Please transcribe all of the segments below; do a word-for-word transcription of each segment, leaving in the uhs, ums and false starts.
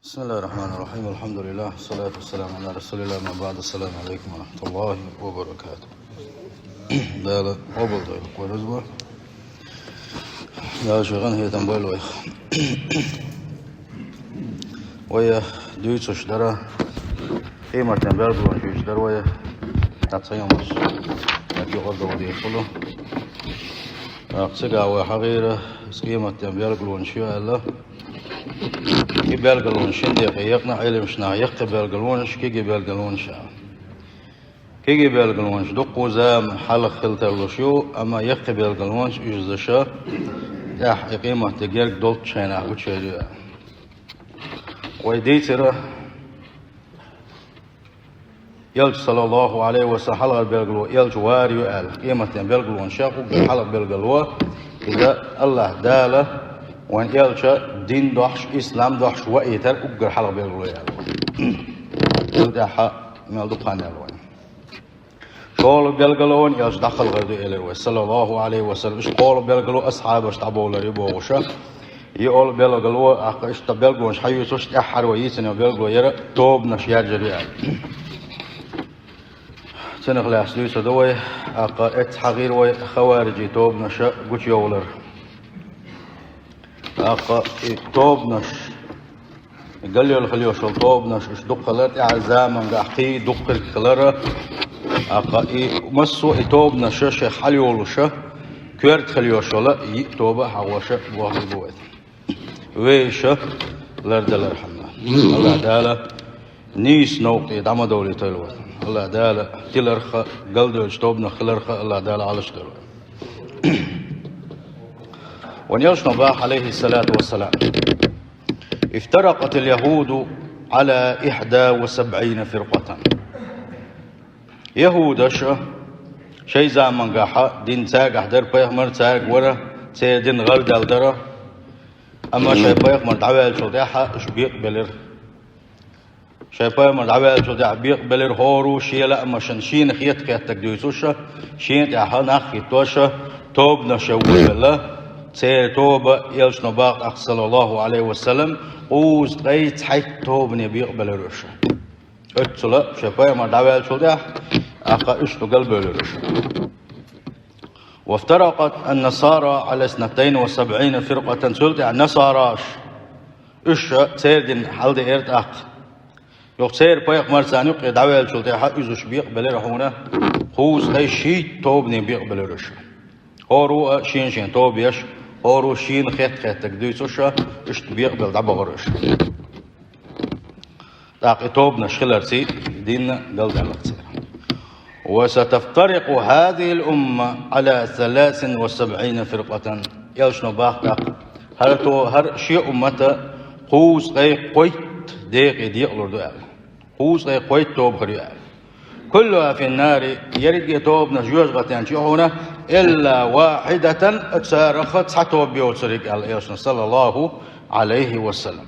بسم الله الرحمن الرحيم. الحمد لله. والصلاة والسلام على رسول الله. أما بعد. السلام عليكم ورحمة الله وبركاته. Дала къобал дойла вай рузба. Дала шуган хетам бойла вайх. Вай дуьйцуш дара, къематден белгалонаш дуьйцуш дара вай. Цхьа йомаш. Ят юкъара догӀа дехула. Цигахь вай хьагӀийра, къематден белгалонаш ю аьлла. И белгалонаш шин декъе яьккхина Ӏеламнаха, яккхий белгалонаш, кегий белгалонаш аьлла. Кегий белгалонаш дуккха зама хьалха хила тарлуш ю, амма яккхий белгалонаш уьш-уьш тӀехь и къематде герга долчу хенахь гучуйийр ю аьлла. Вай дийцира, Элча, саллаллаху Ӏалайхи ва саллам, хьалхара белгало Элча вар ю аьлла, къематден белгалонаш уггар хьалха белгало, иза АллахӀ Дала вайн Элча дин дохьуш, ислам дохьуш ваийтар уггар хьалха белгало аьлла. Цул тӀаьхьа мел дукха хан яьлла вайн. ШолгӀа белгало вайн Элча дӀакхалхар ду элира вай, саллаллаху Ӏалайхи ва саллам. Иштта кхоалгӀа белгало асхьабаш дӀабовлар ю бохуша. ЙоьалгӀа белгало, аккха иштта белгалонаш хьаюьйцуш, тӀаьххьара вай йийцина белгало яра тобанаш яржар ю аьлла. Цунах лаьцна дуьйцур ду вай, аккха эцца хьагӀийра вай хаварижийн тобанаша гучуйовлар. Аккха и тобанаш, и галъяла хила йиш йолу тобанаш уьш дукха хилар, тӀаьхьара заманахь кхин дуккха хирг хилар, аккха и массо а и тобанаша шайх хьалайолуша, коьрта хила йиш йолу йиъ тоба а хьахоша бохуш бу вай. Вешан лардалархьама. АллахӀ Дала нийса новкъа тӀе дӀа ма довлийтойла вай. АллахӀ Дала тиларх а, галдевллачу тобанах хиларх а АллахӀ Дала Ӏалашдойла вай. Вайн Элчано боху, Ӏалайхи ссалату вассалам: افترقت اليهود على إحدى وسبعين فرقة. ЯхӀудаша шайн заманахь дин цаьргахь дара, пайхамар цаьрга вара, церан дин гӀардаьлла дара. Амма шайн пайхамар дӀаваьллачул тӀаьхьа уьш бекъабелира. Шайн пайхамар дӀаваьллачул тӀаьхьа бекъабелира, хӀора а шен лаамашна шена хетта-хеттарг дуьйцуша, шена тӀаьхьа нах хӀиттоша, тобанаш ян вуьйцуш велла, церан тоба, Элчано боху тӀаккха, саллаллаху Ӏалайхи ва саллам, кхузткъа цхьайтта тобане бекъабелира уьш. Оццула шайн пайхамар дӀаваьллачул тӀаьхьа, аккха уьш ду галбевлира уьш. وافترقت النصارى على اثنتين وسبعين فرقة, цул тӀаьхьа насараш, уьш церан дин хьалдеара тӀаккха. Юха церан пайхамар царна юккъе дӀаваьллачул тӀаьхьа иза уьш бекъабелира хьуна, кхузткъе шийтта тобане бекъабелира уьш. ХӀора а шен-шен тоба еш, хӀора а шена хетта-хеттарг дуьйцуша, иштта бекъабелла дӀабахара уьш. ТӀаккха и тобанаш хиларций дин галдаьлла церан. وستفترق هذه الأمة على ثلاث وسبعين فرقة. Элчано боху тӀаккха: хӀара то-, хӀара шен уммат кхузткъе кхойтта декъе декъалур ду аьлла. Кхузткъе кхойтта тоба хир ю аьлла. كلها في النار, ерриге а тобанаш жоьжахатин чу ю хьуна, إلا واحدة, царах цхьа тоба йоцург аьлла Элчано, саллаллаху Ӏалайхи ва саллам.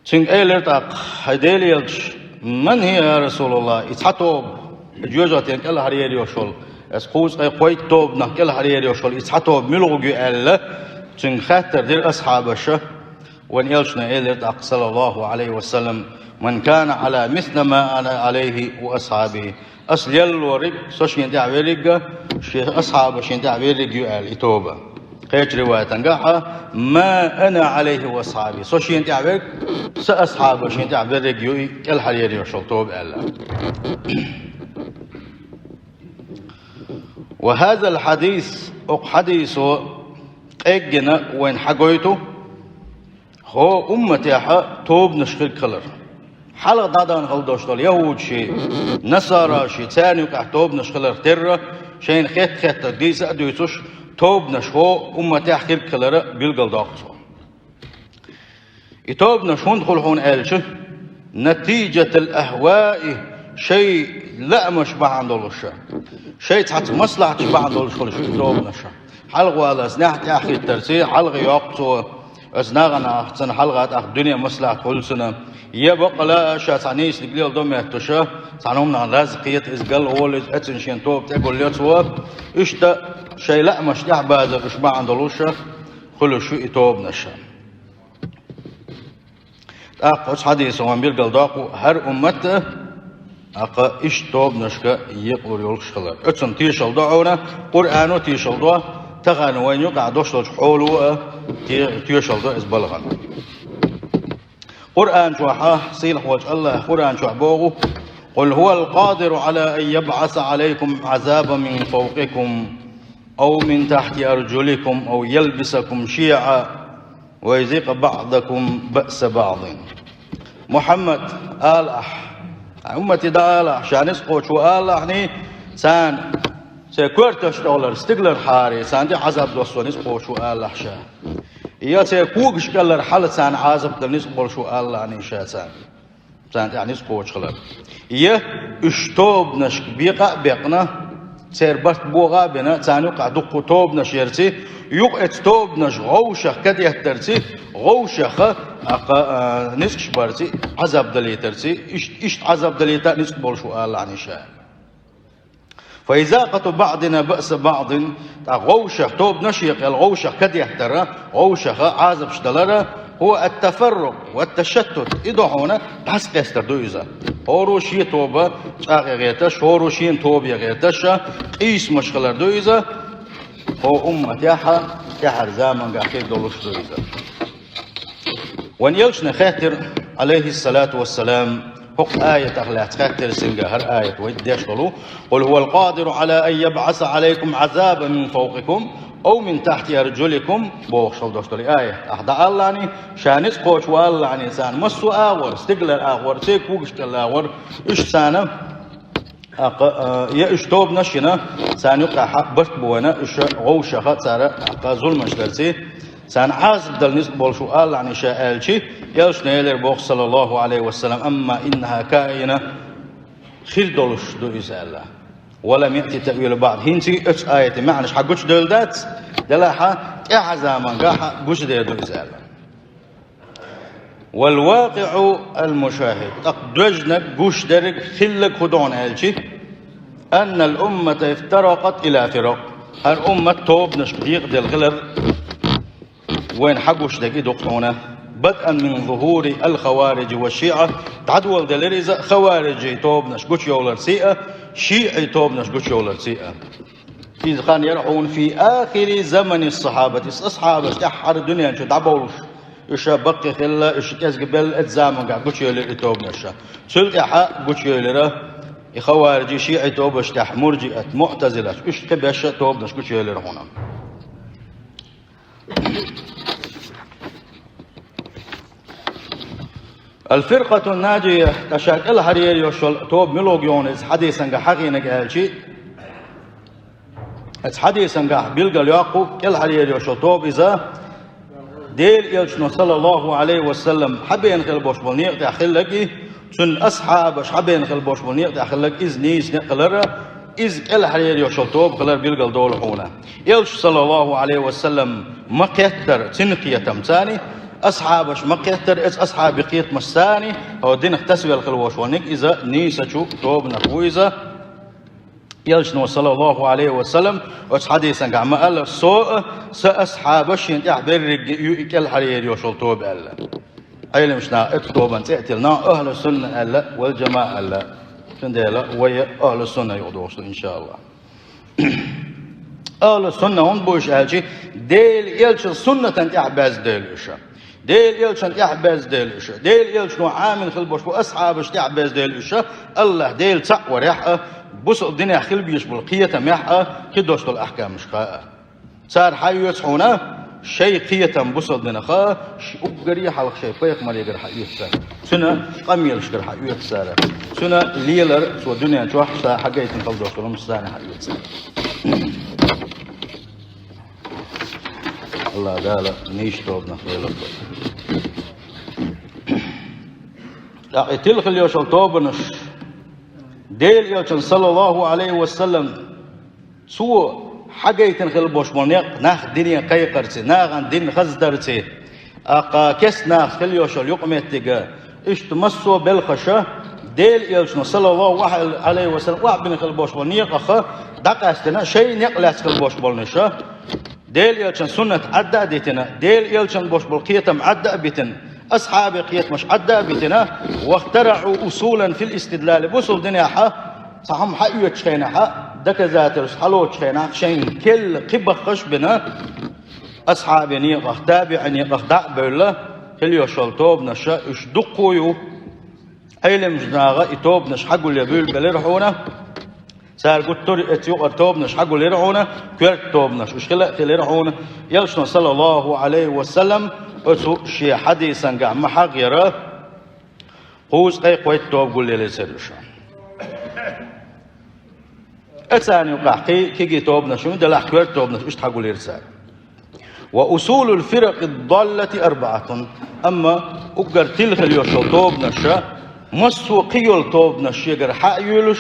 Цуьнга элира тӀаккха: хӀай Делан Элча, من هي يا رسول الله, и цхьа тоба, и жоьжахатин кӀелхьара ер йолуш йолу, аса кхузткъе кхойтта тобанах кӀелхьара ер йолуш йолу и цхьа тоба муьлхарг ю аьлла, цуьнга хаттар дира асхьабаша. Вайн Элчано элира тӀаккха, саллаллаху Ӏалайхи ва саллам: من كان على مثل ما أنا عليه وأصحابي. Ас лелориг, со шен тӀехь верриг а, шен асхьабаш шен тӀехь верриг ю аьлла и тоба. Кхечу риваятангахь а: ما أنا عليه وأصحابي. Со шен тӀехь верг, сан асхьабаш шен тӀехь верриг ю и кӀелхьара ер йолуш йолу тоба аьлла. وهذا الحديث, оцу хьадисо къеггина вайна хьагойту, хӀокху умматехь тобанаш хирг хилар. Хьалха дӀадахана хила долуш долу яхӀудаший, насараший, царна юкъахь тобанаш хиларх терра, шайна хетта-хеттарг дийца а дуьйцуш, тобанаш хӀокху умматехь хирг хилар билгалдоккху цо. И тобанаш хӀунда хуьлу хьуна аьлча, نتيجة الأهواء, шайн лаамаш бахьана долуша, шайн цхьацца маслахьаташ бахьана долуш хуьлу шу и тобанаша. Хьалха валлалц нах тӀаьхьахӀиттарций, хьалха йоккху цо, аса нахана ахча цунна хьалха тӀаккха дуьне маслахьат хуьлу цунна. Я бакъ а, ша цхьа нийсаниг леладо моьттуша, цхьана хӀуманах лаза кхета, иза галволу, иза эцна шен тоба тӀегулло цо. Иштта шайн лаамаш тӀехь базар уьш бахьана долуша хуьлу шу и тобанаша. ТӀаккха оцу хьадисо вайна билгалдоккху хӀара уммат а, тӀаккха иштта тобанашка екъалур йолуш хилар. Оцунна тешалла до хьуна, Къуръано тешалла до, тахана вайна юкъахь долуш долчу хьоло а те-, тешалла до иза балхана. Къуръан чохь, сийлахьволчу АллахӀа Къуръан чохь боху: «قل هو القادر على أن يبعث عليكم عذابا من فوقكم أو من تحت أرجلكم أو يلبسكم شيعا ويذيق بعضكم بأس بعض». Мухьаммад, ала ахь, уммате дӀаала ахь, ша ницкъ кхочуш ву ала ахьний, царна церан коьрташ тӀехула стигалара хьаре, царна тӀе Ӏазап доссо ницкъ кхочуш ву ала ахь ша. Я церан когаш кӀелара хьала царна Ӏазап дала ницкъ болуш ву ала ахьний ша царна. Царна тӀехь ницкъ кхочуш хилар. Я уьш тобанашка бекъа а бекъна, церан барт богӀа а бина, царна юкъахь дуккха тобанаш ярций, юкъа эцу тобанаш гӀовшах кадеттарций, гӀовшаха, а, кха-, а, ницкъаш барций, Ӏазап далийтарций, ишт-, иштта Ӏазап далийта а ницкъ болуш ву ала ахьний ша. «فيذاق بعضنا بأس بعض», тӀаккха гӀовшах тобанаш а кхел, гӀовшах кадеттара, гӀовшаха Ӏазапаш далара, «هو التفرق والتشتت», и до хьуна дӀасакъастар ду иза. ХӀоро шен тоба чӀагӀе гӀерташ, хӀоро шена тоба е гӀерташ, къийсамаш хилар ду иза. ХӀо умматехь тӀаьхьара заманга хир долуш ду иза. Вайн элчане хаьттира, Ӏалайхиссалату вассалам, хӀокху аятах лаьцна хаьттира цуьнга, хӀара аят вай деш долу: «قل هو القادر على أن يبعث عليكم عذابا من فوقكم أو من تحت أرجلكم», бохуш хила долуш долу аят. Ахь дӀаала ахьний, ша ницкъ кхочуш ву ала ахьний царна массо а агӀор, стигалара агӀор, церан когаш кӀелара агӀор, уьш царна тӀаккха, а, я уьш тобанаш а йина, царна юкъахь барт бу вайна, уьш гӀовшаха цара тӀаккха зуламаш дарций, царна Ӏазап дала ницкъ болуш ву ала ахьний ша аьлчи, элчане элира боху, саллаллаху Ӏалайхи ва саллам: «أما إنها كائنة», хир долуш ду иза аьлла. «ولم يأت تأويل بعض». ХӀинца оцу аятан маьӀнаш хьан гучудевлла дац, делахь тӀаьхьа заманга хьан гучудер ду иза аьлла. «والواقع المشاهد», тӀаккха доьжнаг, гуш дерг, хилларг хӀун ду хьуна аьлчи: «أن الأمة افترقت إلى فرق». ХӀара уммат тобанашка декъаделла хилар вайна хьан гуш дерг и ду-кх хьуна. «بدءا من ظهور الخوارج والشيعة», дӀадоладелира иза хаварижийн тобанаш гучуевларций а, шиӀийн тобанаш гучуевларций а. Иза хан яра хьуна «في آخر زمن الصحابة», асхьабаш тӀаьххьара дуьнен чу дӀабовлуш, уьш баккхий хилла, уьш кӀезиг белла, оцу заманга гучуевлира и тобанаш. Цул тӀаьхьа гучуевлира и хаварижи, шиӀи тобанаш тӀехь муржиат, муӀтазилат, уьш кхин беш тобанаш гучуевлира хьуна. «الفرقة الناجية», ткъа ша кӀелхьарера йолуш йолу тоба мила ву хьуна иза хьадисангахь хьахийнарг аьлчи, оцу хьадисангахь билгалйоккху кӀелхьарера йолуш йолу тоба иза, Делан элчано, саллаллаху Ӏалайхи ва саллам, хьабена хила болуш болу некъа тӀехь хилларг и, цуьнан асхьабаш хьабена хила болуш болу некъа тӀехь хилларг, иза нийса некъ хилар, иза кӀелхьарера йолуш йолу тоба хилар билгалдолу хьуна. Элча, саллаллаху Ӏалайхи ва саллам, ма-кхеттара цуьнан кхетам царна, асхьабаш ма-кхеттара оцу асхьабийн кхетамаш царна, хӀо динах тасавелла хила волуш верг иза нийсачу тобанах ву иза. Элчано, саллаллаху Ӏалайхи ва саллам, оцу хьадисангахь ма-аллара: «Со а, сан асхьабаш а, шена тӀехь берриге ю и кӀелхьарера йолуш йолу тоба», аьлла. Ӏеламнаха оцу тобанан цӀе а тиллина, ахьлу сунна аьлла, вал жамаӀа аьлла. Цундела вай ахьлу сунна юкъа догӀуш ду, иншааллахӀ. Ахьлу сунна хӀунда бу уьш аьлчи, Делан элчан суннатан тӀехь баьзна девлла уьш. Делан элчан тӀехь баьзна девлла уьш. Делан элчано Ӏамийна хила болуш болу асхьабаш тӀехь баьзна девлла уьш. АллахӀ Дела цхьаъ варехь а, бусалба динехь хила безаш болу кхетамехь а, кхидолуш долу ахкамашкахь а. Цара хьаоьцу хьуна шайн кхетам бусалба динах, уггаре а хьалха шайн пайхамарегара хьаоьцу цара. Цуьнан къамелашкара хьаоьцу цара. Цуьнан лелар, цо дуьнен чохь ша хьагайтина хала долуш долу хӀуманаш царна хьаоьцу цара. АллахӀ Дала нийса тобанах лелар бо. ТӀаккха и тилхила йолуш йолу тобанаш, Делан элчан, саллаллаху Ӏалайхи ва саллам, цо хьагайтина хила болуш болу некъ, нах дине кхайкхарций, нахана дин хаздарций, тӀаккха кестта нахаца хила йолуш йолу юкъаметтиг, иштта массо а белхаш, Делан элчано, саллаллаху Ӏалайхи ва саллам, охьабина хила болуш болу некъах дӀакъаьстина, шайн некъ лаьцна хила болуш болу нуша, Делан элчан суннат Ӏадда а дитина, Делан элчан болуш болу кхетам Ӏадда а битина, Асхьабий кхетамаш Ӏадда а битина, واخترعوا أصولا في الاستدلال. Бусулба динехьа, цхьа хӀума хьаоьцучу хенахьа, доказательство хьалоцучу хенахь, шайн керла кхин баххаш а бина, асхьабий некъах, табиӀий некъах дӀа а бевлла, хила йолуш йолу тобанаша уьш дуккха а ю. Ӏелимчу наха и тобанаш хьагулъян буьйлабелира хьуна. Цара гуттар а эцу юкъара тобанаш хьагулйира хьуна, коьрта тобанаш. Уьш хила а хилира хьуна. Элчано, саллаллаху Ӏалайхи ва саллам, оцу шен хьадисангахь ма-хьахъара, кхузткъе кхойтта тоба гулъелира церан уьш. Оцарна юкъахь кхин кегий тобанаш ю, делахь коьрта тобанаш иштта хьагулйира цара. وأصول الفرق الضالة أربعة. Амма уггар тилла хила йолуш йолу тобанаша, массо а кхин йолу тобанаш шегара хьа а йоьлуш,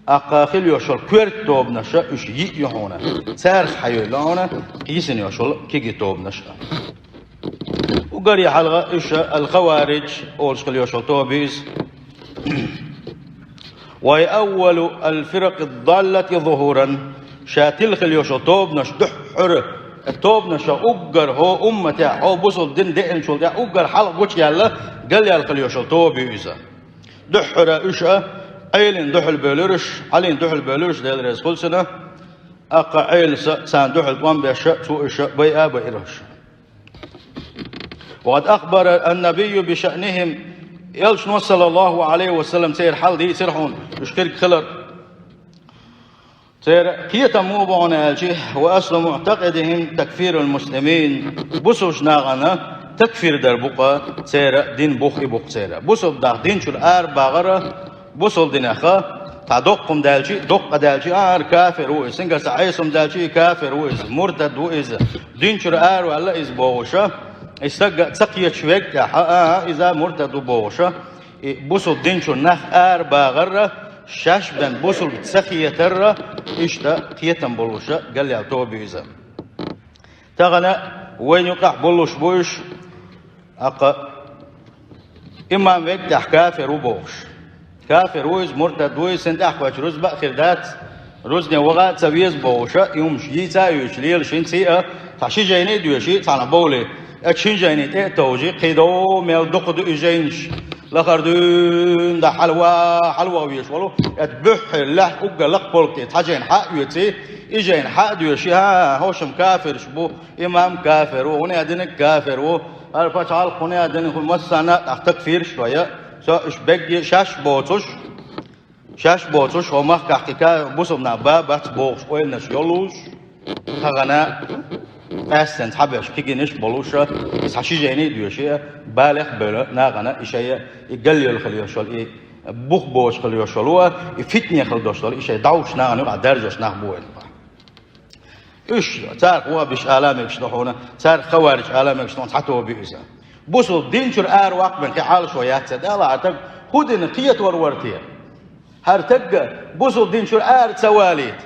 тӀаккха хила йолуш йолу коьрта тобанаша уьш йиъ ю хьуна. Царах хьайовлу хьуна кхин йисина йолуш йолу кегий тобанаш а. Уггаре хьалха уьш ал-Хаваридж олуш хила йолуш йолу тоба ю иза. وهي أول الفرق الضالة ظهورا. Ша тилла хила йолуш йолу тобанаш дуьххьара, тобанаша уггар хӀокху умматехь, хӀокху бусулба дин деъначул тӀаьхьа уггар хьалха гучуяьлла, галъяьлла хила йолуш йолу тоба ю иза. Дуьххьара уьш а Ӏелина дуьхьал бевлира уьш, Ӏалина дуьхьал бевлира уьш, Дела реза хуьлда цунна, тӀаккха Ӏелас а царна дуьхьал тӀом беш а, цо уьш а байа а баира уьш. وقد أخبر النبي بشأنهم. Элчано, саллаллаху Ӏалайхи ва саллам, церан хьал дийцира хьуна, уьш кхерг хилар. Церан кхетам муха бу хьуна аьлча, وأصل معتقدهم تكفير المسلمين. Бусулба нахана такфир дар бу-кх церан дин бух, и бу-кх церан. Бусулба нах дин чуьра арабахар а, бусулба динеха цхьа доккха хӀума даьлча, доккха даьлча, а, кафир ву иза, цуьнгара цхьа Ӏеса хӀума даьлча, и кафир ву иза, муртад ву иза, дин чуьра араваьлла иза бохуш а, и стаг а ца кхеташ верг тӀехь а, а, иза муртад ву бохуш а, и бусулба дин чуьра нах арабахар а, шаьш бен бусулба ца хетар а, иштта кхетам болуш а галъяьлла тоба ю иза. Тахана вайна юкъахь болуш бу уьш, тӀаккха имам верг тӀехь кафир ву бохуш. Кафир ву иза, муртад ву иза, цунна тӀехь кхоьчу рузба а хир дац, рузбане ваха а ца веза бохуш а, и хӀумаш йийца а йоьдуш, лелаш хӀинца а, цхьа ши жайни а доьший, цхьана бовлий. Оцу шин жайни тӀе а товжий, кхин дов мел дукха ду и жайнаш. Лахара дуьйна дӀа хьалава, хьалаваха везаш волу, оцу буьххьера лаьхьа уггар лакха полка тӀе цхьа жайна хьа а оьций, и жайна хьа а доьший, хӀа, хӀорш-м кафирш бу, имам кафир ву, хӀунда динарг кафир ву, хӀара пачхьалкх хӀунда динарг, хӀун массарна а тӀаккха такфирш а дой, со уьш бегге шаьш боцуш, шаьш боцуш, хӀокху махкахь кхин ка-, бусулба нах ба-бац бохуш ойланаш йолуш, тахана къаьсттина цхьаберш кегийнаш а болуш а, цхьа ши жайни а доьший а, балех а бевлла нахана и шайн и галъяьлла хила йолуш йолу, и бух боцуш хила йолуш йолу а, и фитне хила долуш долу, и шайн дӀовш нахана юкъахь даржош нах бу вайна. Уьш, царах вон биш ала мегаш ду хьуна, царах хаваридж ала мегаш ду хьуна, цхьа тоба ю иза. Бусулба дин чуьра араваккха бен кхин Ӏалашо яц церан. Далла, хӀара стаг хӀун дина кхетор вара те? ХӀара стаг бусулба дин чуьра ара ца валийта,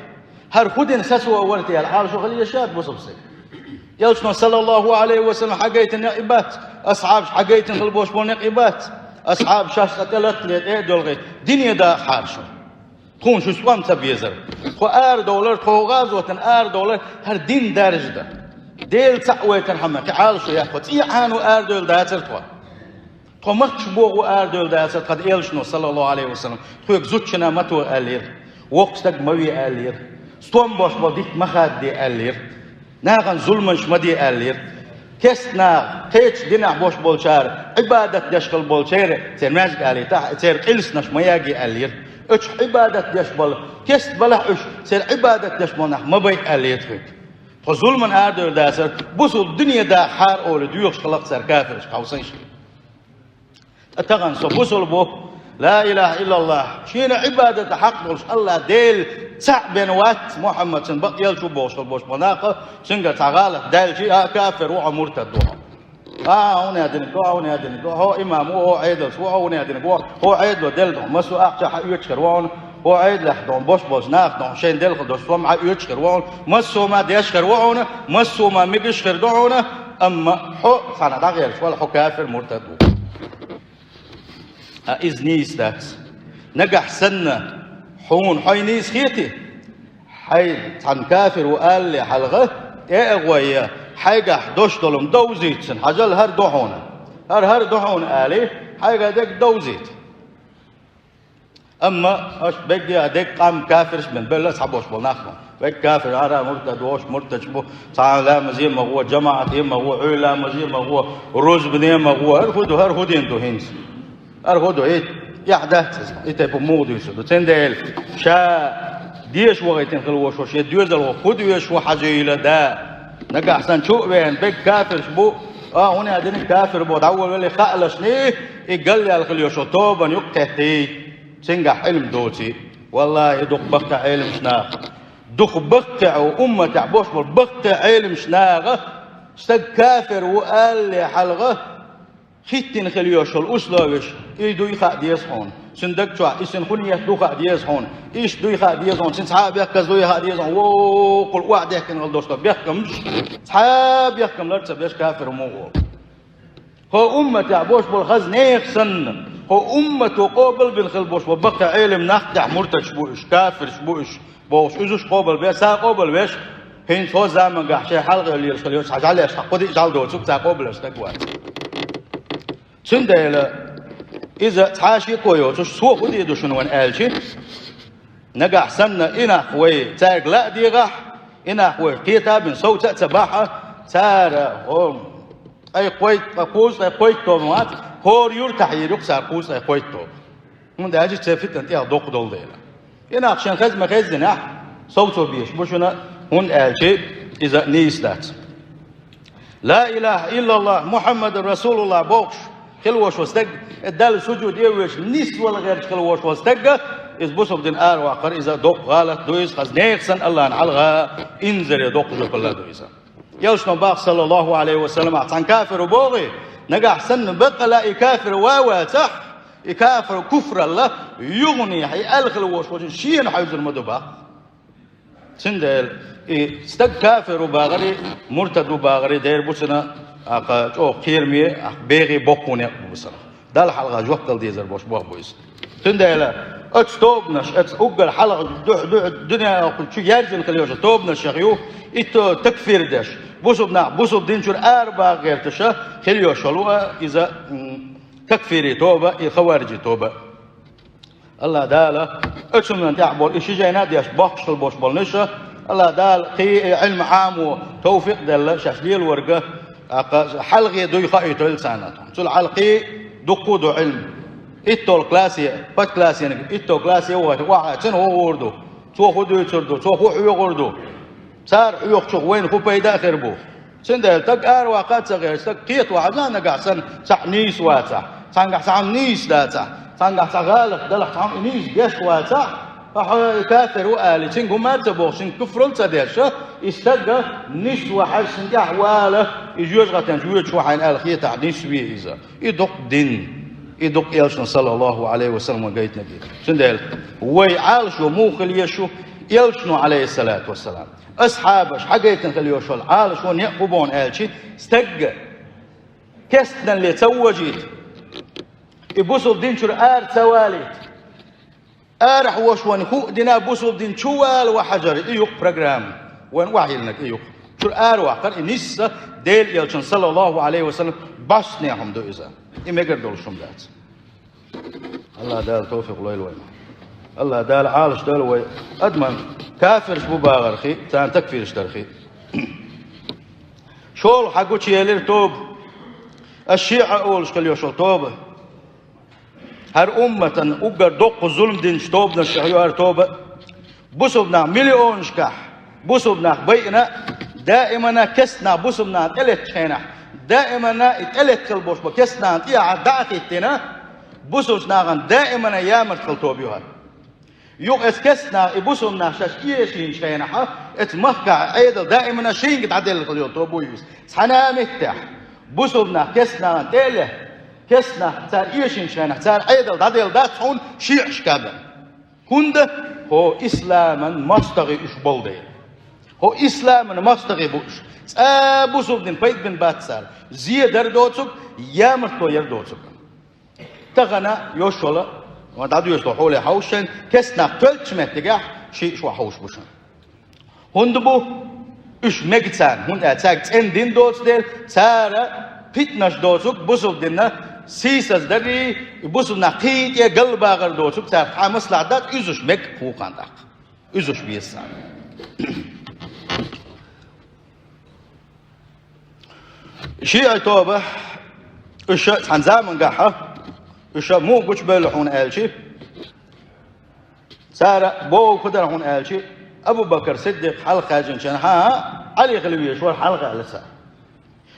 хӀара хӀун дина сацо вара те аьлла Ӏалашо хила езаш яц бусулба стеган. Элчано, саллаллаху Ӏалайхи ва саллам, хьагайтина некъ и бац, асхьабаш хьагайтина хила болуш болу некъ и бац. Асхьабаш шаьш цкъа тӀе латтале, тӀе а доьлхий, дине дахахьара шу. Тхуна шуьца тӀом ца безара. Тхо арадовлар, тхо гӀазотана арадовлар, хӀара дин даржа дан. Дела цхьаъ вайтархьама, кхин Ӏалашо яц тхо. ЦӀий Ӏано арадевлла дацара тхо. Тхо махкаш бохо арадевлла дацара тхан Элчано, саллаллаху Ӏалайхи ва саллам. Тхоьга зудчунна ма тоха аьллера. Воккха стаг ма ве аьллера. Стом болуш болу дитт ма хадде аьллера. Нахана зуламаш ма де аьллера. Кеста наха, кхечу динехь болуш болчара, Ӏибадат деш хила болчеран, церан маьждиг алийтахь, церан къилсанаш ма яге аьллера. Оцу Ӏибадат деш болу, кеста балахь уьш, церан Ӏибадат деш болу нах ма байа аьллера тхоьга. Тхо зуламан арадевлла дацара, бусулба дине дахахьара олий доьхуш хилла-кх цара кафиршка хьовсийша. Ткъа тахана со бусулба ву, ла илаха иллаллах, шена Ӏибадата хьакъ долуш Аллах Дела цхьаъ бен вац, Мухьаммад цуьнан бакъ элча ву бохуш хила болуш болу нах, цуьнгара цхьа гӀалат даьлча, а, кафир ву хьо, муртад ву хьо. А, хӀунда динарг ду хьо, хӀунда динарг ду хьо, хьо имам ву хьо, Ӏедалца ву хьо, хӀунда динарг ву хьо, хьо Ӏедало делла ду хьо, массо а ахча хьаоьцуш хир ву хьуна, хьо Ӏедалехь ду хьо, бош болчу нахах ду хьо, шайна делла хила долуш сом хьаоьцуш хир ву хьуна, массо а ма деш хир ву хьуна, массо а ма мегаш хир ду хьуна, амма хьо цхьана дӀагӀерташ вала, хьо кафир, муртад ву. Ткъа иза нийса дац. Нагахь санна хьуна хьо нийса хетий, хьайн цхьана кафир ву алале хьалха, тӀе а гӀой, хьайгахь долуш долу-м довзуьйту цунна, хьажал, хӀара ду хьуна. ХӀара, хӀара ду хьуна, аьле, хьайга дерг довзийта. Амма аша бегге а дерг къам кафирш бен белла цхьаболуш болу нах бу. Вай кафир, хӀара муртад волуш, муртадаш бу, цхьа ламазе а ма гӀо, жамаӀате а ма гӀо, Ӏуьйра ламазе а ма гӀо, рузбане а ма гӀо, хӀара хӀу ду, хӀара хӀу дин ду хӀинца? ХӀара хӀу ду? И, эхь дац иза, и тайпа муха дуьйцур ду? Цундела ша деша вахийтина хила волуш ву, шен доьзалхо хӀу доьшуш ву хьажийла, да. Нагахь санна чу а веана, бегга кафирш бу, а, хӀунда аьлла динан кафир бу, дӀаволавелла хаалашний, и галъяьлла хила йолуш йолу тобанна юкъа кхеттий, цуьнгахь Ӏилма доций. Валлахьи, дукха баккхий Ӏеламчу наха, дукха баккхий умматехь болуш болу баккхий Ӏеламчу наха, стаг кафир ву алале хьалха, хӀиттина хила йолуш йолу условиш, и дуй хаа деза хьуна. Цуьнан даг чохь, и цуьнан хӀун ниет ду хаа деза хьуна. Иштта дуй хаа деза хьуна, цуьнан цхьа а бехказа дуй хаа деза хьуна. Воккхул охьадехкина хила долуш долу бехкамаш, цхьа а бехкам лар ца беш кафир ма ву. ХӀо умматехь болуш болу хаза нехан санна, хӀо уммато къобал бина хила болуш болу баккхий Ӏелам нах тӀехь муртадаш бу уьш, кафирш бу уьш, бохуш, уьш уьш къобал беш, сан къобал беш, хӀинца хӀо замангахь шайн хьалха лелаш хила йоцу хьан жӀаьлеш, хьан кху диъ жӀаьла доцург цхьа къобалеш стаг вац. Цундела иза цхьа а шеко йоцуш, цо хӀун дийр ду шуна вайн аьлчи, нагахь санна и нах вай цаьрга ла а дегӀахь, и нах вай кхета а бина совца а ца бахьа, цара хӀо ткъе кхойтта, ткъе кхузза, ткъе кхойтта тоба ма вац, хӀора юьртахь йийр ю-кх цара кхузза, ткъе кхойтта тоба. ХӀунда аьлча церан фитна тӀехь доккха долу дела. И нах шайн хаза ма-хеззинехь, совцо безаш бу шуна, хӀунда аьлча иза нийса дац. Ла илаха иллаллах, Мухьаммадан расулуллах бохуш хила волуш волу стаг, Далла сужуде а вуьйш, нисвала гӀерташ хила волуш волу стаг, иза бусалба дин араваккхар, иза доккха гӀалат ду иза, хаза нехан санна Аллахьан хьалха инзаре доккха жоьпалла ду иза. Элчано боху, саллаллаху Ӏалайхи ва саллам, ахь цхьана кафир ву бохий, нагахь санна баккъала и кафир ва а вацахь, и кафир куфралла, юханехьа и аьлла хила волуш волчун шена хьаьвзар ма ду боху. Цундела и стаг кафир ву бахари, муртад ву бахари дер бу цуьнан, акха чӀогӀа кхераме, акха бегӀе боккхуне а бу цуьнан. Далла хьалха жоп дала дезар болуш болх бу иза. Цундела оцу тобанаш, оцу уггар хьалха дуьхьа-дуьхьа дуьнен чу яьржина хила йолуш йолу тобанашех ю, итто такфир деш, бусалба нах бусалба дин чуьра арабаха гӀерташ хила йолуш йолу а иза, м, такфири тоба, и хаварижи тоба. Аллах Дала оцунна тӀехь болу и ши жайна а деш боккхуш хила болуш болу нуьша, Аллах Дала кхин а и Ӏилма Ӏамо товфикъ а делла, шаьш лелорга, акха хьалхе дуй хаийтойла царна тхуна. Цул хьалхе дуккха а ду Ӏилма. ИтталгӀа классе, пачкалассениг, итталгӀа классе вахийтина охьа цуьнан хӀун гӀур ду, цо хӀун дуьйцур ду, цо хӀун хьоьхур ду. Цара хьоьхучух вайна хӀун пайда а хир бу. Цундела стаг араваккха а ца гӀерташ, стаг кхета вахьа, нагахь санна цхьаъ нийса вацахь, цхьаьнгахь цхьа хӀума нийса дацахь, цхьаьнгахь цхьа гӀалат далахь, цхьа хӀума и нийса деш вацахь, хьо, хьо кафир ву али, цуьнга хӀума а ца бохуш, цуьнга куфрал а ца деш, и стаг нисван хьаьжцӀа тӀехь вала, и жоьжахатен чу воьдуш ву хьайна аьлла хетахь, нисве иза. И дукха дин, и дукха элчано, саллаллаху Ӏалайхи ва саллам, гайтинарг ду. Цундела вай Ӏалашо муха хила еза шу, элчано, Ӏалайхиссалату вассалам, асхьабаш хьагайтина хила йолуш йолу Ӏалашо некъ хӀун бу аьлчи, стаг кестналле ца вожийта, и бусалба дин чуьра ара ца валийта. Арахь вош вайн хӀуъа дина бусалба дин чу вала ван хьажар, и ю-кх программа. Вайн охьайиллинарг и ю-кх. Чуьра араваккхар, и нисса Делан элчан, саллаллаху Ӏалайхи ва саллам, бӀостанехьа хӀума ду иза. И мегар долуш хӀума дац. Аллах Дала товфикъ лойла вайна. Аллах Дала Ӏалашдойла вай адаман кафирш бу бахархи, царна такфирш дархи. ШолгӀа хьагучуелира тоба. Аш-ШиӀа олуш хила йолуш йолу тоба. ХӀара умматан уггар доккха зулам динчу тобанашех ю хӀара тоба. Бусалба нах миллионашкахь, бусалба нах байина, даимана кестнах бусалба нахана тӀелеттачу хенахь, даимана и тӀелетта хила болуш бу кестнахана тӀехьа дӀа а хӀиттина, бусалба нахана даимана ямарта хила тоба ю хӀара. Юха эцу кестнах и бусалба нах шаьш эшийначу хенахьа, эцу махкахь Ӏедал даимана шайга дӀаделла хила йолу тоба ю иза. Цхьана а меттехь, бусалба нах кестнахана тӀе а ле, кестнах цара эшийначу хенахь, цара Ӏедал дӀаделла дац хьуна шиӀаш кадам. ХӀунда? ХӀо исламан мостагӀий уьш болу дела. ХӀо исламан мостагӀий бу уьш. Цкъа бусалба дин пайда бина бац цара. Зе дар доцург, ямартло яр доцург. Тахана йош йолу, ван дӀадоьшу хьоле хьовса шайн, кестнах тоьллачу меттигехь, шиъ шо хьовш бу шуна. ХӀунда бу? Уьш мега царна, хӀунда аьлча цаьрга цӀена дин доцу дела, цара Питанаш доцург бусулба динна сийсаздарий, бусулба нах кхин тӀе галбагӀар доцург царах хьан маслахьат дац, уьзуш мег хӀухан тӀаккха. Уьзуш веза царна. ШиӀа тоба, уьш цхьан замангахьа, уьш муха гучубевлла хьуна аьлчи, цара боху хӀун дара хьуна аьлчи, Абу Бакр Сиддикъ хьалха хаьржинчу хенахь Ӏали хила везаш вара хьалха аьлла цара.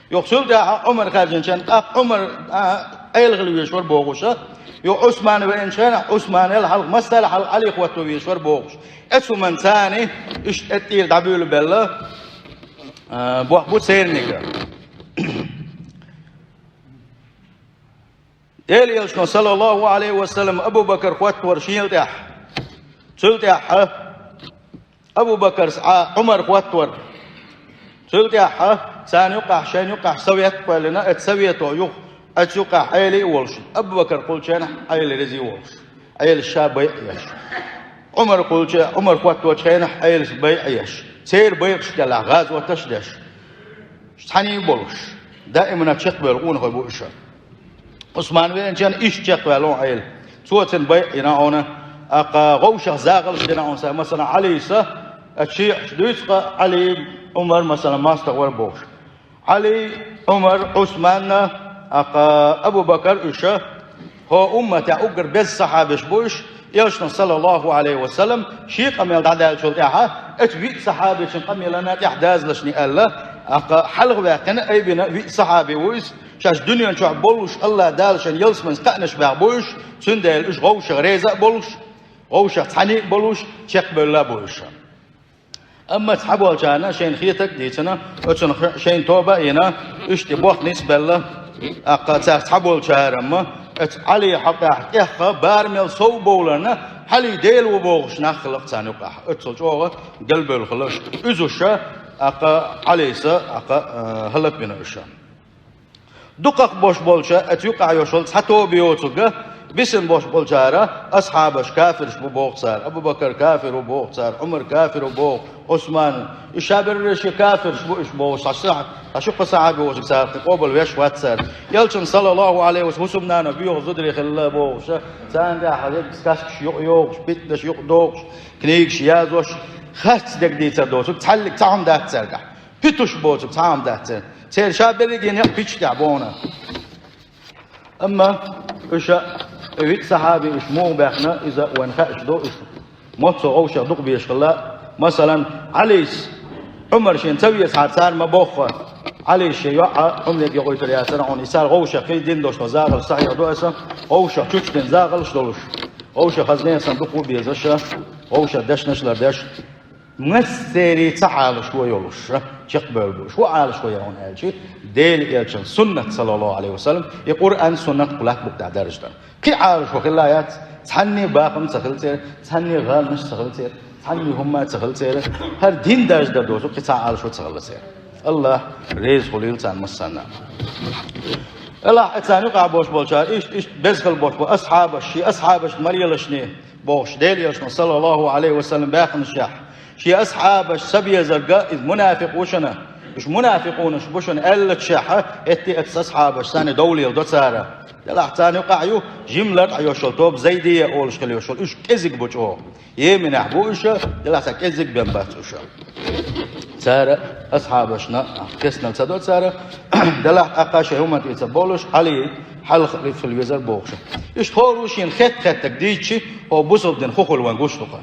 Юха цул тӀаьхьа Ӏумар хаьржинчу хенахь тӀаккха Ӏумар, а, Ӏела хила везаш вара бохуша. Юха Ӏусман веанчу хенахь Ӏусманел хьалха, массарел хьалха Ӏали хӀотто везаш вара бохуш. Эцу хӀуманна царна иштта тӀера дӀабуьйлабелла, а, боху бу церниг. Делан Элчано, саллаллаху Ӏалайхи ва саллам, Абу Бакр хӀоттавара шена тӀехь. Цул тӀаьхьа Абу Бакрс Ӏа Ӏумар хӀоттавара. Цул тӀаьхьа царна юкъахь, шайна юкъахь совет кхоьллина, оцу совето юха, оцу юкъахь Ӏела а волуш, Абу Бакр кхуллучу хенахь Ӏела реза а волуш, Ӏела ша байъа еш. Ӏумар кхуллучу, Ӏумар хӀотточу хенахь Ӏела байъа еш. Церан байкъаш делахь, гӀазоташ а деш. Цхьаьний болуш, даимана чекхбевлла къонахой бу уьш. Ӏусман веанчу хенахь иштта чекхваьлла ву Ӏела. Цо цунна байъа йина хьуна, аккха вовшах загӀалш дина хьуна сан, масала, Ӏалис, а, шиӀаш дуьйцу-кха, Ӏали, Ӏумар, масала, мостагӀа вара бохуш. Ӏали, Ӏумар, Ӏусман, аккха Абу Бакр, уьш хӀо умматехь уггар беза сахьабаш бу уьш, Элчано, саллаллаху Ӏалайхи ва саллам, шен къамел дӀадаьллачул тӀаьхьа, оцу виъ сахьабичун къамелана тӀехь дазалашний аьлла, аккха хьалха ваьккхина, айбина виъ сахьаби ву иза, шаьш дуьнен чохь боллуш АллахӀ Дала шайн ялсаманца кхаънаш баьхна бу уьш, цундела уьш вовшах реза а болуш, вовшах цхьаьний а болуш, чекхбевлла а бу уьш. Амма цхьаболчарна шайна хетарг а дийцина, оцунна х-, шайна тоба а йина, уьш тӀе боху нисбелла, аккха царах цхьаболчарамма, оцу Ӏали хьокъехь тӀех барамел сов а бовларна, Ӏали Дела ву бохуш нах хилла-кх царна юкъахь. Оццул чӀогӀа галбевлла хилла уьш. Уьзуша, аккха Ӏалиса, аккха, а, хӀаллакбина уьш. Дукхах бош болча, оцу юкъахь йош йолу цхьа тоба йоцург, бисина бош болчара, асхьабаш кафирш бу боху цара, Абу Бакар кафир ву боху цара, Ӏумар кафир ву боху, Ӏусман. Уьш ша берриш кафирш бу уьш бохуш, цхьа сахьа-, цхьа ши-кхо сахьаби воцург царах тӀе къобал веш вац цара. Элчан, саллаллаху Ӏалайхи ва саллам, хӀусамнана боьха зударий хилла бохуша, царна тӀехь хьалха каскаш юкъа йохуш, питанаш юкъа дохуш, книгаш язош, харц дерг дийцар доцург, цхьаллиг цхьа хӀума дац цаьргахь. Питуш боцург цхьа хӀума дац церан. Церан ша берриге некъ питаш тӀехь бохна. Амма уьш, и виъ сахьаби уьш муха баьхна, иза вайна хаьаш ду, уьш моццо вовшах дукха безаш хилла. Масалан, Ӏалис, Ӏумар шена ца везахьара цара ма бохху. Ӏалис шен йоӀ Ӏумариг йокъуьйтур яцара хьуна. И цара вовшах кхин дина долуш долу загӀалш схьахьехадо аса, вовшах чучдина загӀалш долуш. Вовшах хаза нехан санна дукха ву безаш, вовшах дешнаш лардеш. Массеран цхьа Ӏалашо йолуш, чекхбевлла бу уьш. ХӀун Ӏалашо яра хьуна аьлчи, Делан Элчан суннат, саллаллаху Ӏалайхи ва саллам, и Къуръан, суннат кху лаьтта букъ тӀехь даржаш дара. Кхин Ӏалашо хилла яц, цхьанний бахам ца хилла церан, цхьанний гӀаланаш ца хилла церан, цхьанний хӀумма ца хилла церан, хӀара дин даржадар доцург кхин цхьа Ӏалашо ца хилла церан. АллахӀ реза хуьлийла царна массарна. Аллахь, царна юкъахь болуш болчара, иштта, иштта беза хила болуш бу асхьабаш, шен асхьабашна марелашний, бохуш, Делан Элчано, саллаллаху Ӏалайхи ва саллам, баьхнашехь, шен асхьабаш ца безарга, иза мунафикъ ву шуна, уьш мунафикъунаш бу шуна аьллачехьа, хӀетте а оцу асхьабаш санна довлийла до цара. Делахь царна юкъахь ю жимма лартӀехь йош йолу тоба Зайдия олуш хила йош йолу, уьш кӀезиг бу чӀогӀа. Йеменехь бу уьш, делахь цхьа кӀеззиг бен бац уьш. Цара асхьабашна кеснал ца до цара, делахь тӀаккха шайн хӀуманна тӀе ца болуш, Ӏали хьалха хила везар бохуш. Иштта хӀора ву шена хетта-хеттарг дийцчи, хӀо бусалба дин хӀун хуьлу вайн гуш ду-кха.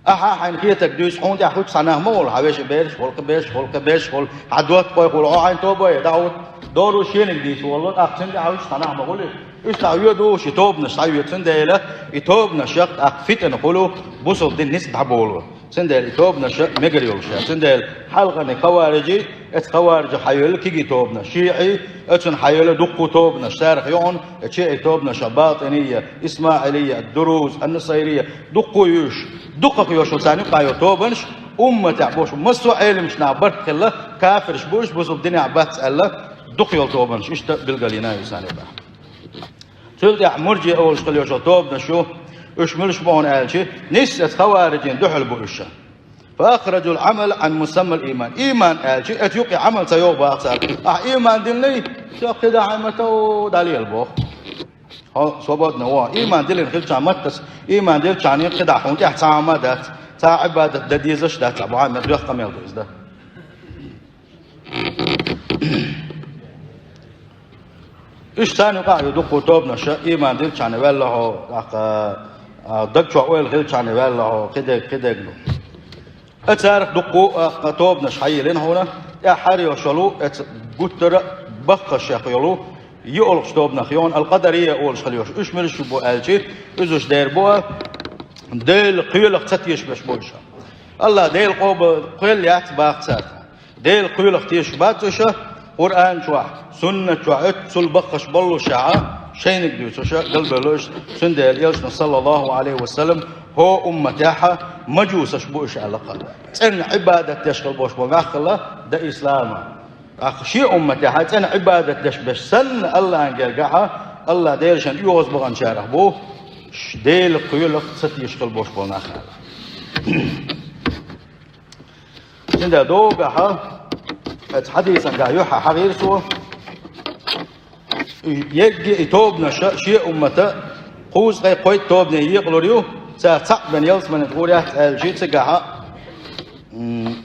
Ахьа хьайна хетарг дуьйцу, хьуна тӀехь хуьтту цхьа нах ма волу, хьан вешин бераш, хӀуллакхийн бераш, хӀуллакхийн бераш, хӀул-, хьан доттагӀой хуьлу, хьо хьайна тоба а, дӀахӀутту. ДӀоруш шениг дийца волу, тӀаккха цуьнан тӀехь хуьтту цхьа нах ма хуьлу. Уьш цхьа оьду, ши тобанаш схьаоьцу, цундела и тобанашах тӀаккха фитна хуьлу, бусалба дин ницкъ дӀаболо. Цундела и тобанаш мегар йолуш яц. Цундела хьалхарниг хавариджий, оцу хавариджах схьайоьллу кегий тобанаш, шиӀий, оцунах схьайоьллу дуккха тобанаш, царах ю хьуна, шиӀий тобанаш, батӀинийя, исмаӀилийя, дуруз, ан-нусайрийя, дуккха ю уьш, дукхах йош йолу царна юкъахь йолу тобанаш, умматехь болуш массо а Ӏеламчу наха барт хилла, кафирш бу уьш, бусалба динехь бац аьлла, дукха йолу тобанаш, иштта билгалйина ю царна юкъахь. Цул тӀаьхьа мурджиӀа олуш хила йолу тобанаш ю, уьш муьлш бу хьуна аьлчи, нисса оцу хавариджийн дуьхьал бу уьш. Фа ахраджул Ӏамал Ӏан мусаммал ийман. Ийман аьлчи, оцу юкъе Ӏамал ца йогӀу боху цара. Ахьа ийман дина лай, Всё, кхидӀа хьайн мата дӀалела боху. Хьо свободно ву. Ийман диллина хилчахьана маттаца, ийман диллачахьана кхидӀа хьуна тӀехь цхьа а ма дац, цхьа а Ӏибадат дан дезаш дац, цхьа бу хьайн мата доккха къамел ду иза дан. Уьш царна юкъахь ю дуккха тобанаш, ийман диллачахьана ваьлла хьо, тӀаккха, а, даг чохь ойла хилчахьана ваьлла хьо, кхидерг, кхидерг ду. Ткъа царах дуккха, а, тобанаш хьайиллина хьуна, тӀаьххьара йолуш йолу, эца гуттара а баккхашех йолу, йиъолгӀачу тобанах йолу, ал-Къадария олуш хила йолуш. Уьш муьлш бу аьлча, уьш дера бу, Делан кхелах ца тешаш бу уьш. АллахӀ Делан къобал кхел яц баха цара. Делан кхелах тешаш бац уьш, Къуръан чохь, суннат чохь, оццул баккхаш боллушехь, шайниг дуьйцуш, галбевлла уьш, цундела Элчано, саллаллаху Ӏалайхи ва саллам, хӀо умматехь мажусаш бу уьш аьлла кхара. ЦӀена Ӏибадат деш хила болуш болу нах хилла дан ислама. ТӀаккха шен умматехь цӀена Ӏибадат деш берш санна АллахӀан гергахь, АллахӀ Дела шен оьгӀаз баханчарах бу, ш-, Делан кхелах ца тешаш хила болуш болу нах аьлла. Цундела догахь, оцу хьадисан гахь юьххьехь хьахийра цо, ерриге и тобанаш шен уммата кхузткъе кхойтта тобане екъалур ю, царах цхьаъ бен ялсаманин гӀур яц аьлча, цигахь, м,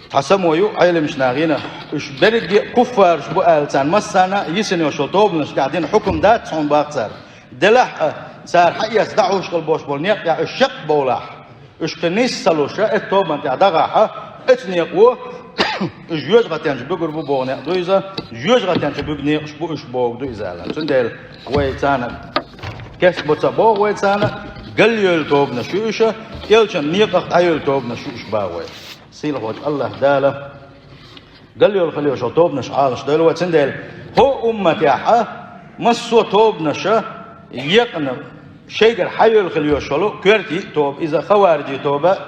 цхьа само ю Ӏеламчу нахана, уьш берриге а куффараш бу аьлла, царна массарна а йисина йолуш йолу тобанаш тӀехь дина хьукам дац хьуна баха цара. Делахь а, цара хьаэца дӀахьуш хила болуш болу некъ тӀехь уьш шакъ бовлахь, уьш кхин нис ца луш, эцу тобанна тӀехь дагахь, эцу некъо, уьш жоьжахатен чу буьгур бу боху некъ ду иза, жоьжахатен чу буьгу некъаш бу уьш боху ду иза аьлла. Цундела вай царна кест бо ца боху вай царна, галъевлла тобанаш ю уьш, Элчан некъах дӀайевлла тобанаш ю уьш боху вай. Сийлахьчу АллахӀ Дала галъевлла хила йолу тобанаш Ӏалашдойла вай, цундела хӀо умматехь массо а тобанаша екъна шайгара хьайевлла хила йолуш йолу коьрта йиъ тоба, иза хавариджийн тоба,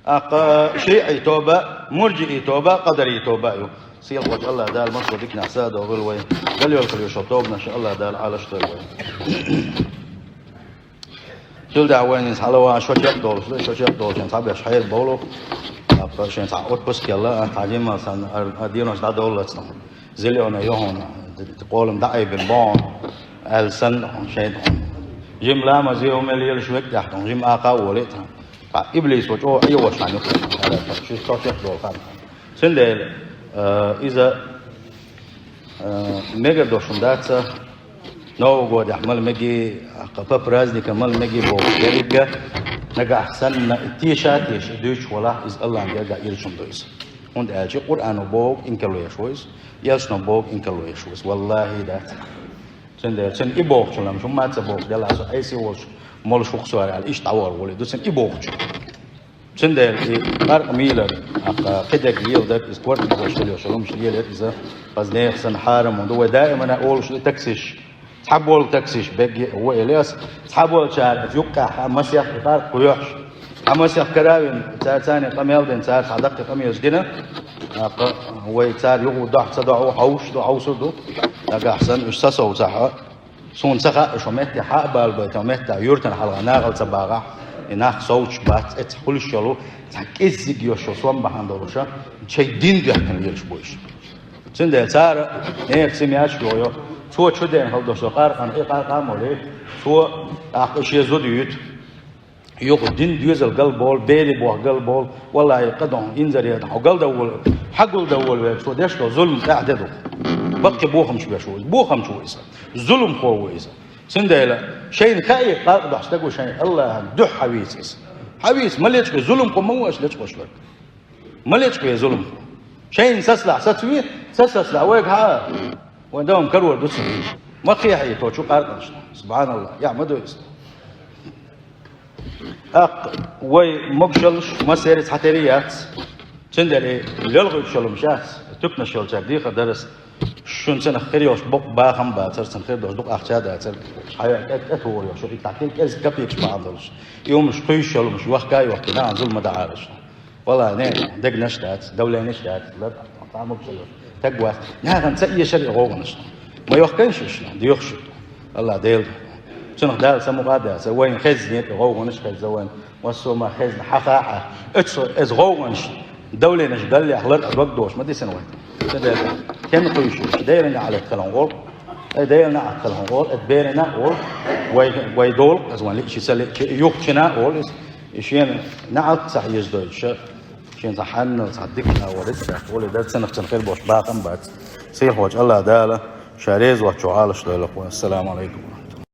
тӀаккха шиӀийн тоба, мурджиийн тоба, къадарийн тоба ю. Сийлахьчу АллахӀ Дала массо а диканехь са а догӀийла вай, галъевлла хила йолу тобанаш АллахӀ Дала Ӏалашдойла вай. Цул тӀаьхьа вайна иза хьалаван шо чекхдолуш ду, шо чекхдолуш шен цхьаберш хьерабовлу. ТӀаккха шен цхьа отпуск елла, а, цхьа жимма санна, а, а, денош дӀадоллац. Зелена йохуна, къолам дӀаайбина бохьун, аьлла санна, шайн жим ламаз йоху мел елаш векъ тӀехь, жим акха а волий тхан. Ткъа иблисо чӀогӀа Ӏехош хьан юкъа, ши шо чекхдолу хан. Цундела, а, иза, а, мегар долуш хӀума дац, Новый годехь мала меги, кху праздника мала меги бохуш дерриг а, нагахь санна и теша а теша, и дуьйцуш валахь, иза АллахӀан гергахь ирчун ду иза. ХӀунда аьлча Къуръано боху инкарло еш ву иза, Элчано боху инкарло еш ву иза. ВаллахӀи, дац. Цундела цуьнан и бохучун лам, хӀумма а ца бохуш, делахь со Ӏеса волуш, молуш ву-кх со аьлла, иштта дӀавахар волий ду цуьнан и бохучун. Цундела и къаркъа мийлар, тӀаккха кхидерг леладар, иза кортиг долуш хила йолуш йолу хӀумнаш лелаяр иза, хаза нехан санна хьарам хӀума ду. Вай даимана олуш ду таксиш, цхьаболу таксиш бегге а ву эле ас, цхьаболчара иза юккъехь масех и къаркъа кхоьхьуш, цхьа масех кара а вина, цара царна къамел дина, цара цхьа даккхий къамелаш дина, тӀаккха вай цара юха дохьа ца дохьо, хьовсуш ду, хьовсур ду, нагахь санна уьш сасовцахь а, Суна ца хаьа, шо метте хьа а балабайта, метта юьртана хьалха нахала ца багӀахь, и нах совцуш бац, эцхьа хуьлуш йолу, цхьа кӀеззиг йолуш йолу сом бахьана долуша, шайн дин доьхкина лелаш бу уьш. Цундела цара нехан цимяш йохайо, цо чу дена хала долуш йолу къаркъана, и къаркъа а молий, цо тӀаккха шен зуда юьйту. Юха дин доьзал галболу, бери боху галболу, валлахӀи, къа доху, инзаре доху, хьо галдан волу, хьа гулдан волу верг, цо деш долу зулам тӀаьхьа де ду. Баккхий бохамаш беш ву иза, бохамаш ву иза, зуламхо ву иза. Цундела шайна хаий, къаркъа дохьу стаг ву шайн АллахӀан дуьхьа хьавийца иза. Хьавийца, ма лечкъе, зуламхо ма ву аша лечкъош верг. Ма лечкъе зуламхо. Шайна сацалахь сацаве, ца сацалахь вайга хьаа. Вайн дан карор ду ца. Ма кхехье тхо чу къаркъанашна. СубхьаналлахӀ, яа ма ду иза. ТӀаккха вай могушаллаш массеран цхьатерий яц. Цундела и лелхуьйтуш йолу хӀумнаш яц. Туьканаш йолчаьрга дехар дара ас. Шуна цунах хир йолуш боккха бахам а бацара, цунах хир долуш дукха ахча а дацара. Хьан кӀе-, кӀетухур йолуш, и тахкий кӀезиг капекаш бахьана долуш. И хӀумнаш кхуьйсуш йолу хӀумнаш вахка а йохкий, нахана зулам ма дахьара шуна. Валлахьи, не, дегнаш дац, давленеш дац, лар, цхьа могушалла йолуш стаг вац. Нахана ца эшара и гӀовгӀанаш. Ма йохкайша уьш, доьхуш ю. АллахӀ Дела. Цунах Дала самукъа а дац, вайна хезна и гӀовгӀанаш хезна вайна. Массо а ма хезна, хьан хаьа, оцу иза гӀовгӀанаш, давленаш галлех лар а дог долуш ма дисина вай. Цундела Кен кхуьйсуш, Делан неӀалт хилан гӀолу, э, Делан неӀалт хилан гӀолу, э, берина а олу, вай, вай долу, аса ван лиъчи ца лиъчи, юхчина а олу, иза, и шена неӀалт ца хьездойтуш, шена цхьа хьаннал, цхьа дика а вара, иза олу, и дар цунах цунах хир болуш бахам бац. Сийлахьчу Аллах Дала, ша реза воцчу Ӏалаш дойла вай. Ассаламу алайкум.